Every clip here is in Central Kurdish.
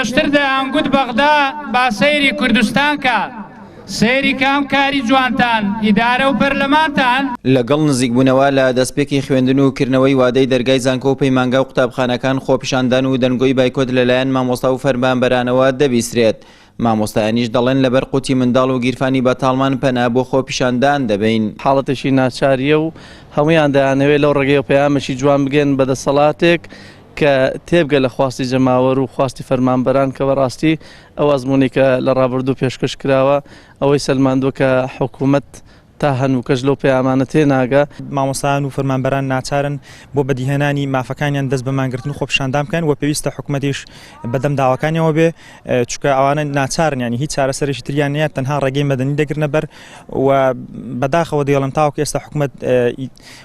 پێشتر دەیانگوت بەغدا با سەیری کوردستان کا، سەیری کام کاری جوانتان، ئیدارە و پەرلەمانتان؟ لەگەڵ نزیکبوونەوە لە دەستپێکی خوێندن و کردنەوەی وادەی دەرگای زانکۆ و پەیمانگا و قوتابخانەکان خۆپیشاندان و دەنگۆی بایکۆت لەلایەن مامۆستا و فەرمانبەرانەوە دەبیسترێت، مامۆستایانیش دەڵێن لەبەر قوتی منداڵ و گیرفانی بەتاڵمان پەنا بۆ خۆپیشاندان دەبەین. حاڵەتێکی ناچارییە و هەموویان دەیانەوێت لەو ڕێگەیەوە پەیامێکی جوان بگەیەنن بە دەسەڵاتێک کە تێبگە لە خواستی جەماوەر و خواستی فەرمانبەران کە بەڕاستی ئەو ئەزموونەی کە لە ڕابردوو پێشکەش کراوە ئەوەی سەلماندووە کە حکوومەت تا هەنووکەش لەو پەیامانە تێناگا. مامۆستایان و فەرمانبەران ناچارن بۆ بەدیهێنانی مافەکانیان دەست بە مانگرتن و خۆپیشاندان بکەن و پێویستە حکومەتیش بەدەم داواکانیەوە بێ چونکە ئەوانە ناچارن یانی هیچ چارەسەرێکی تریان نییە تەنها ڕێگەی مەدەنی دەگرنە بەر و بەداخەوە دەیڵم تاوەکو ئێستا حکومەت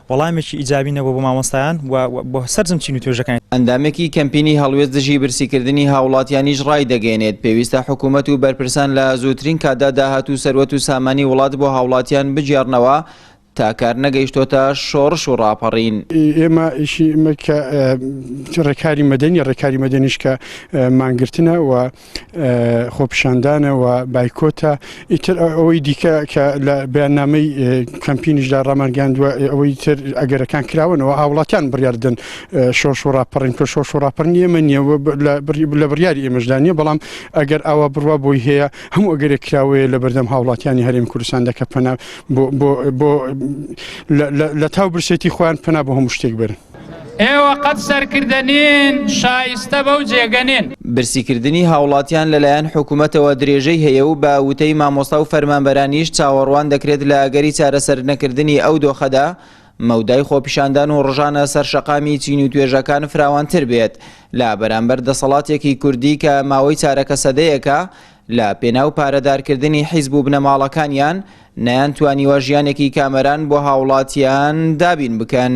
وەڵامێکی ئیجابی نەبوو بۆ مامۆستایان و بۆ سەرجەم چین و توێژەکانی. ئەندامێکی کەمپینی هەڵوێست دژی برسیکردنی هاوڵاتیانیش ڕایدەگەیەنێت، پێویستە حکومەت و بەرپرسان لە زووترین کاتدا داهات و سەروەت و سامانی وڵات بۆ هاوڵاتیان بگێڕنەوە تا کار نەگەیشتۆتە شۆڕش و ڕاپەڕین. ئێمە ئیشی ئێمە کە ڕێکاری مەدەنی ڕێکاری مەدەنیش کە مانگرتنە و خۆپیشاندانە و بایکۆتە ئیتر ئەوەی دیکە کە لە بەیاننامەی کەمپینیشدا ڕامانگەیاندووە ئەوەی تر ئەگەرەکان کراونەوە هاوڵاتیان بڕیار دەن شۆڕش و ڕاپەڕین کە شۆڕش و ڕاپەڕین ئێمە نییە لە بڕیاری ئێمەشدا نییە بەڵام ئەگەر ئاوا بڕوا بۆی هەیە هەموو ئەگەرێک کراوەیە لە بەردەم هاوڵاتیانی هەرێمی کوردستاندا کە پەنا بۆ بۆ بۆ لە تاو برسێتی خۆیان پەنا بۆ هەموو شتێک بەرن. ئێوە قەت سەرکردە نین، شایستە بەو جێگە نین. برسیکردنی هاوڵاتیان لەلایەن حکومەتەوە درێژەی هەیە و بە وتەی مامۆستا و فەرمانبەرانیش چاوەڕوان دەکرێت لە ئەگەری چارەسەرنەکردنی ئەو دۆخەدا مەودای خۆپیشاندان و ڕژانە سەر شەقامی چین و توێژەکان فراوانتر بێت لە بەرامبەر دەسەڵاتێکی کوردی کە ماوەی چارەکە سەدەیەکە لە پێناو پارەدارکردنی حیزب و بنەماڵەکانیان نەیانتوانیوە ژیانێکی کامەران بۆ هاوڵاتیان دابین بکەن.